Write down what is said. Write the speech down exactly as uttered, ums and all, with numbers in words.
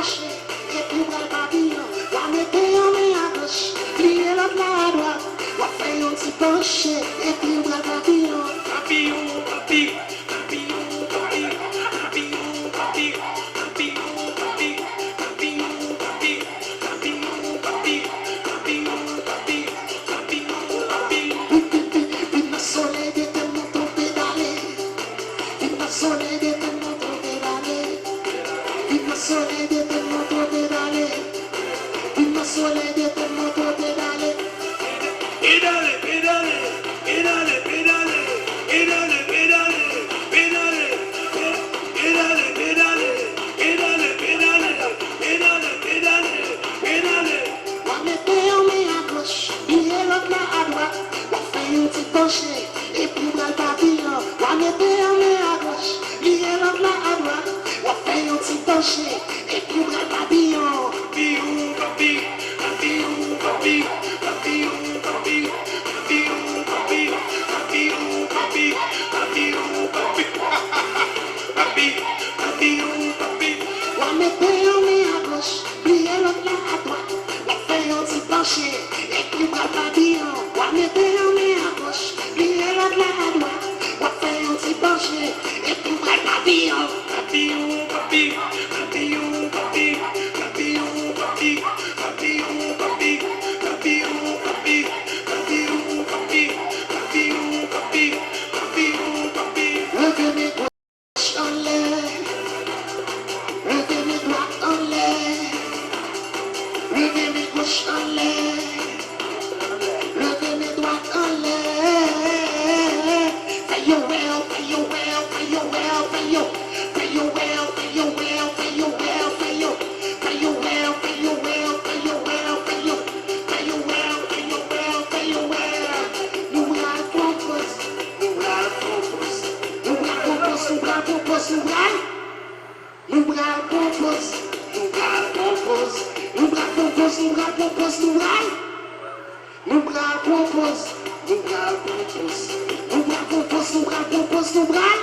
Epi w pral papiyon. W a mete yon men agoch, pliye lòt la adwat. W ap fè yon ti panche, epi w pral papiyon. Papiyon, papi, papiyon, papi, papiyon, papi, papiyon, papi, papiyon, papi, papiyon, papi, papiyon, papi, papiyon, papi. Pi, pi, pi, pi nan solèy de tèt mwen tonbe dale. Vin nan solèy de tèt mwen tonbe dale. Vin nan solèy de tèt mwen tonbe dale. Vin nan solèy de tèt mwen tonbe dale. Pedale, pedale, pedale, pedale, pedale, pedale, pedale, pedale, pedale, pedale, pedale, pedale, pedale, pedale. W a mete yon men agoch, pliye lòt la adwat. W ap fè yon ti panche, epi w pral papiyon. W a mete yon men agoch, pliye lòt la adwat. W ap fè yon ti panche, epi w pral papiyon. Papiyon, papi, papiyon, papi, papiyon, papi, papiyon, papi, papiyon, papi, papiyon, papi, papi, papiyon, papi. W a mete yon men agoch, pliye lòt la adwat. W ap fè yon ti panche, epi w pral papiyon. W a mete yon men agoch, pliye lòt la adwat. W ap fè yon ti panche, epi w pral papiyon. Papiyon, papi, papiyon, papi, papiyon, papi, papiyon, papi, papiyon, papi, papiyon, papi, papiyon, papi, papiyon, papi. Leve men goch anlè. Leve men dwat anlè. Leve men goch anlè. Leve men dwat anlè. Fè yo wè w, fè yo wè w, fè yo wè w, fè yo. Fè yo wè w, fè yo wè w, fè yo wè w, fè yo. Fè yo wè w, fè yo wè w, fè yo wè w, fè yo. Fè yo wè w, fè yo wè w, fè yo wè w. Nou pral pran poz. Nou pral pran poz. Nou pral pran poz, nou pral pran poz, nou pral. Nou pral pran poz. Nou pral pran poz. Nou pral pran poz, nou pral pran poz, nou pral. Nou pral pran poz. Nou pral pran poz. Nou pral pran poz, nou pral pran poz, nou pral.